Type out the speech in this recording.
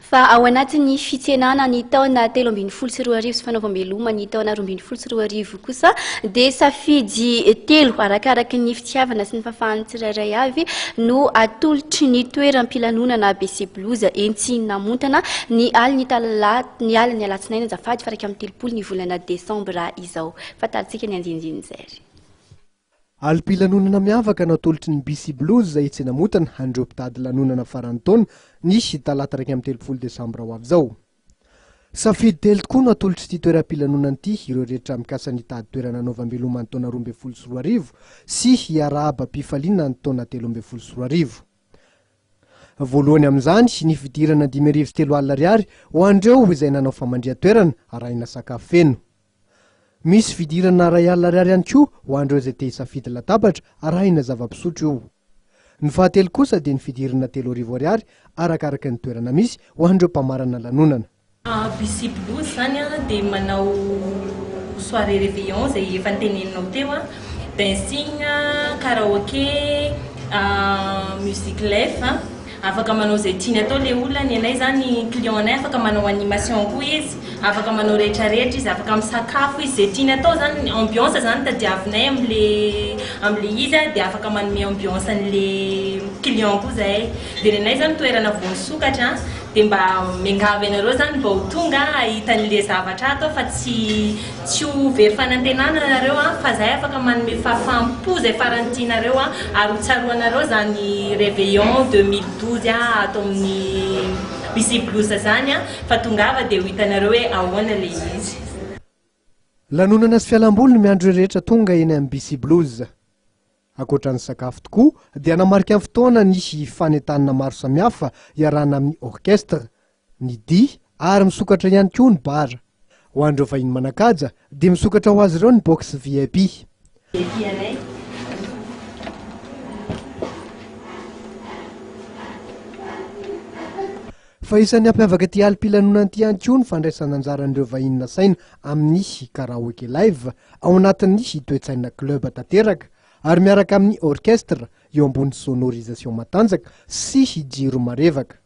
Fa ao anatin'ny fitsenana ny taona 2013 sy fanaovam-beloma ny taona 2012 kosa dia safidy telo arakaraky ny fitiavana sy ny fahafahan'ny tsirairay avy no atolotry ny toeram-pilanonana BC Blues etsy Namontana ny alin'ny talata ny alin'ny alatsinainy azafady fa 31 ny volana desambra izao. Fantarintsika ny andinindin'izay ary. Alim-pilanonana miavaka no atolotry ny BC Blues etsy Namontana an'ireo mpitady lanonana faran'ny taona ny talata 31 desambra ho avy izao. Safidy telo tokoa no atolotr'ity toeram-pilanonana ity ireo rehetra mikasa ny hitady toerana hanaovam-beloma ny taona 2012 sy hiarahaba am-pifaliana ny taona 2013. Voalohany amin'izany ny fidirana 350 ariary ho an'ireo izay nanao famandrihan-toerana arahina sakafo feno. Misy fidirana 1000 ariary ihany koa ho an'ireo izay te hisafidy latabatra arahina zava-pisotro io. Ny fahatelo kosa dia ny fidirana 3000 ariary arakaraka ny toerana misy ho an'ireo mpamarana lanonana. BC Blues zany dia manao soirée réveillon izay efa noteneninao teo, dancing, karaoke, musique live. Afaka manao izay tiany atao ilay olona, ny anay izany client anay afaka manao animation koa izy, afaka manao rehetra rehetra izy, afaka misakafo izy, izay tiany atao izany, ambiance izany tadiavinay amin'le amin'le izy a, dia afaka manome ambiance an'le client koa izahay. Dia ny anay izany toerana vao nisokatra dia mba miangavy anareo izany mba ho tonga hahita an'le zavatra ato fa tsy Tsy ho very fanantenana nareo an, fa zahay afaka manome fahafaham-po zay farany tianareo an, ary ho tsaroanareo zany réveillon 2012 ato amin'ny BC Blues zany an, fa tongava dia ho hitanareo hoe ahoana le izy. Lanonana sy fialamboly no miandry ireo rehetra tonga eny amin'ny BC Blues. Ankoatra ny sakafo tokoa dia hanamarika ny fotoana ny fanentanana maro samihafa iarahana amin'ny orchestre, ny dihy ary misokatra ihany koa ny bar. Ho an'ireo vahiny manan-kaja dia misokatra ho azy ireo ny box VIP. Fa isan'ny hampiavaka ity alim-pilanonana ity ihany koa ny fandraisana anjaran'ireo vahiny nasaina amin'ny karaoke live ao anatin'ny toe-tsaina club tanteraka ary miaraka amin'ny orchestre eo ambony sonorisation matanjaka sy jiro marevaka.